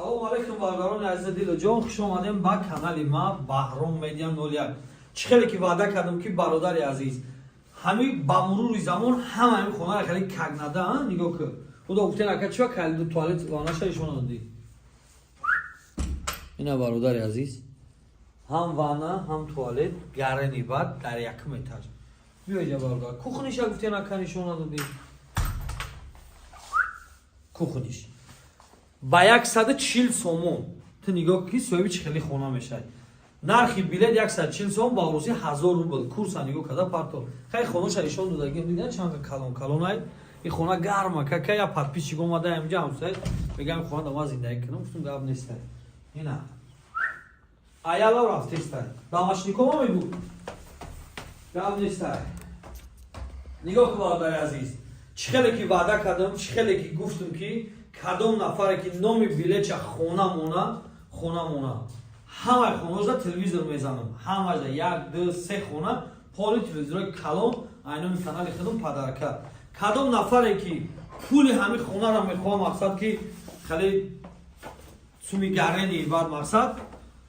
Салому алейкум, бародарони азизи дилу ҷон, хуш омадем ба канали ма, Баҳром Медиа 01. Чӣ хеле ки ваъда кардам, ки, бародари азиз, ҳами ба мурури замон ҳама ҳами хонаро хеле кагнада нигоҳ кун. Худо гуфтен, ака, чива калиду туалет ванаша ишон додӣ. Ина, бародари азиз, ҳам ванна, ҳам туалет гарени, бад дар якум этаж. Биё иҷа, бародар, кухниша гуфтен, ака, нишон надодӣ. Кухниш ба 140 сомон. Ту нигоҳ, ки соҳиби чӣ хеле хона мешавад. Нархи билет 140 сом, ба русӣ 1000 рубл. Курса нигоҳ карда парто. Хай, хонаша нишон додагим, дида, чанд калон калонай. И хона гарма кака. Я подписчик омада инҷа, ҳамсоя, мегам, хона да ма зиндагӣ кунам. Гуфтум, гап нестай, ина аялав рафтестай, домашникома мегу, гап нестай. Нигоҳ кун, бародари азиз, чӣ хеле ки ваъда кардам, чӣ хеле ки гуфтам, ки кадом нафаре ки номи билетча хона мона, хона мона, ҳамаи хонаошда телевизор мезанам. Ҳамаҷа як, ду, се хона поли телевизорҳои калон, айноми канали худам подарка. Кадом нафаре ки пули ҳамин хонаро мехоҳам, мақсад ки хеле суми гарени, баъд мақсад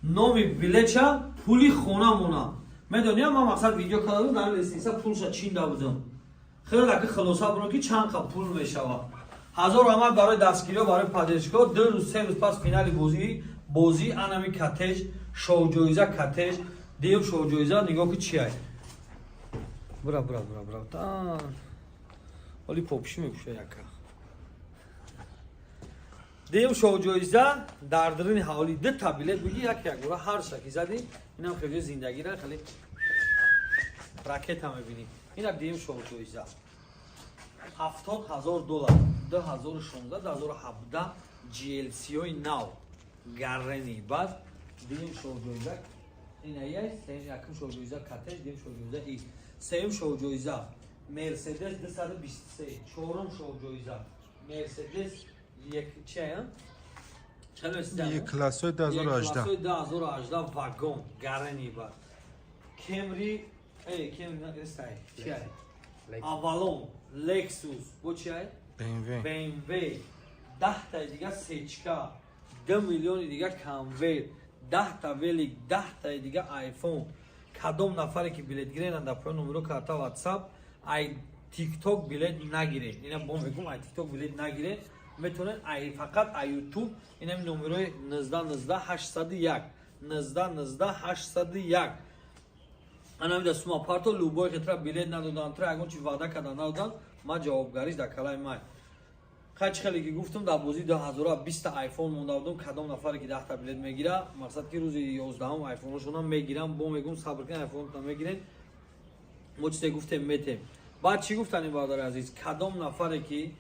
номи билетча пули хона мона. Медоням, ман мақсад видео карда, дар лестница пулша чинда будам. Хеле даки хулоса буро, ки чанд қа пул мешавад. Ҳазор раҳмат барои дастгириҳо, барои поддержка. 2 рӯз, 3 рӯз пас финали бозӣ анами коттедж шоҳҷоиза, коттедж дуюм шоҳҷоиза. Нигоҳ ки чи ай. Бура, бура, бура, бура, оли попиши мепуша яка. Дуюм шоҳҷоиза дар даруни ҳавлӣ дута билет буги, як якбора ҳар шаки задӣ. Инам хеле зиндагира хеле ракета мебинӣ. Ина дуюм шоҳҷоиза 70 000 доллар, 2016, 2017 GLC-ҳои нав гаррени. Баъд дуюм шоҳҷоиза ина яй, якум шоҳҷоиза коттедж, дуюм шоҳҷоиза и сеюм шоҳҷоиза Мерседес 223, чорум шоҳҷоиза Мерседес як чи ая? Е классҳои 2018. Классҳои 2018 вагон гарени. Баъд Кемри, эй, Кемри нестай, чи ай? Авалон, Лексус, бо чи ай? BMW. BMW, 10-таи дига сечка, 2 миллиони дига конверт, 10-та велик, 10-таи дига айфон. Кадом нафаре ки билет гиренанд, дар поён номеро карта, Ватсап. Ай Тикток билет нагиред, ина бо мегум, ай Тикток билет нагиред. Метавонед ай фақат ай Ютуб. Инами номерои 19 19 801, 19 19 801. Анамида сума парто. Любой хитра билет надодан, тра ягон чи ваъда кардан надодан, ма ҷавобгариш дар калаи май. Хай, чӣ хеле ки гуфтам, дар бозии 2020 айфон монда будам. Кадом нафаре ки 10-та билет мегира, мақсад ки рӯзи 11-ум айфоношонам мегирам. Бо мегум, сабр кунед, айфонотон мегиред. Мо чизе гуфтем, метем. Баъд чӣ гуфтани, бародари азиз, кадом нафаре ки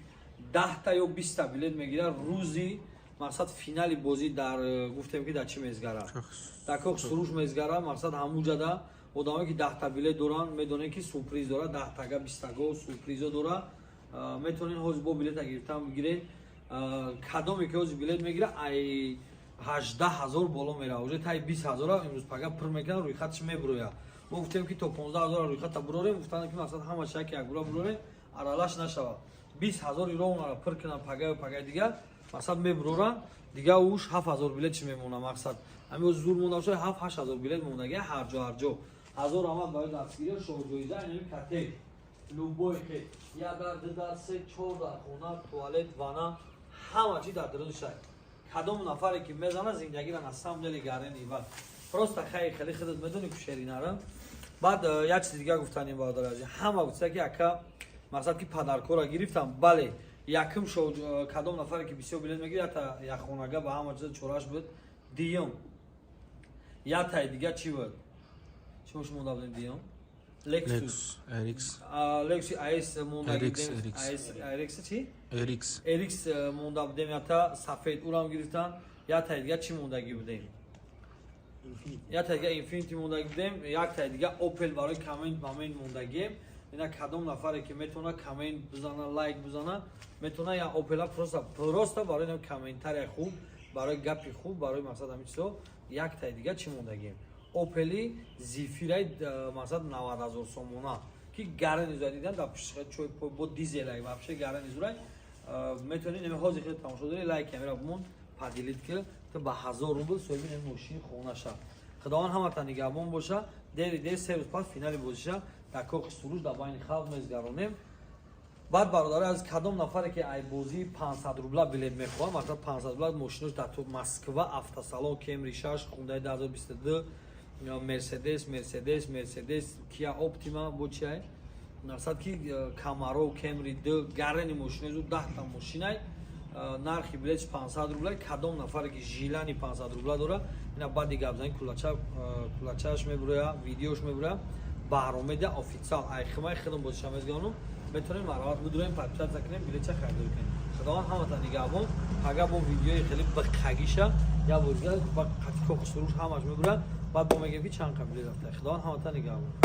10-та ё 20-та билет мегира, рӯзи мақсад финали бозӣ дар гуфтем ки дар чӣ мезгара, дар Кох Суруш мезгара. Мақсад ҳамуҷада одамое ки 10-та билет доранд, медонед ки сюрприз дора, 10-тага, 20-таго сюрпризо дора. Метавонед ҳозир бо билета гирифтан бигиред. Кадоме ки ҳозир билет мегира, ай 18 000 боло мера, уже таи 20 000-а имрӯз пага пур мекунад, рӯйхатш мебурояд. Мо гуфтем ки то 15 000 рӯйхата бурорем. Гуфтанд ки мақсад ҳама шаки якбора бурорем, аралаш нашавад. 20 000 ровнара пур кунанд, пагаю пагаи дигар мақсад мебуроранд. Дига уш 7000 билет чи мемона. Мақсад ҳами зур монда бошад, 7-8 ҳазор билет мондаги ҳар ҷо, ҳар ҷо. Ҳазор раҳмат барои дастгирӣ. Шоҳҷоиза инами коттедж, любой хе, як дар, ду дар, се, чор дар хона, туалет, ванна, ҳама чи дар дарун шай. Кадом нафаре ки мезана, зиндагиро на самом деле гарени. Баъд просто хай, хеле худат медонӣ ку шеринара. Баъд як чизи дигар гуфтанем, бародар азиз, ҳама гуфта ки ака, мақсад ки подаркора гирифтам. Бале, якум кадом нафаре ки бисёр билет мегирад, ята якхонага ба ҳама чиза чораш буд. Дуюм ятаи дига чӣ буд, чӣ мош монда будем дуюм? Lexus. RX. Lexus AS монда. RX, RX. AS, RX чи? RX. RX монда будем, ята сафед, урам гирифтан. Ятаи дига чӣ мондагӣ будем? Ятаи дига Infiniti мондагӣ будем, яктаи дига Opel барои коммент момент мондагием. Ина кадом нафаре ки метавона коммент бизана, лайк бизана, метавона я Opel просто барои комментария хуб, барои гапи хуб, барои мақсад ҳамин чизо. Яктаи дига чӣ мондагием? Опели Зефирай, мақсад 90 000 сомона, ки гарани зура дидан дар пушти чой бо дизелай, вообще гарани зурай. Метавонӣ неми ҳозир хеле тамошо дорӣ, лайк камера бимон. Поделить ки, ту ба 1000 рубл соҳиби ин мошини хона ша. Худованд ҳаматан нигаҳбон боша. Дери дер, 3 рӯз пас финали бозиша дар Кохи Суруш дар байни халқ мезгаронем. Баъд, бародари аз, кадом нафаре ки ай бозии 500 рубла билет мехоҳад, масалан, 500 рубла мошинош дар Москва автосалон: Кемри 6, Хундай 2022, Мерседес, Мерседес, Мерседес, Киа Оптима, бо чиай, мақсад ки Камаро, Кемри 2, гарени мошинои зуд, 10-та мошинай, нархи билетш 500 рубла. Кадом нафаре ки желание 500 рубла дора, ина баъди гапзани кулачааш мебуроя, видеош мебуроя, Баҳромеда официал айхимай хидм бозиша мезгаонум. Метавонем марават бидуроем, подписаться кунем, билетша харидорӣ кунем. Худованд ҳаматан нигаҳбон. Пага бо видеои хеле биқагиша як бор дига ба қатӣ Кохи Суруш ҳамаш мебурад. Баъд бо мегем, ки чанд қа билет рафта. Худованд ҳаматан нигаҳбон.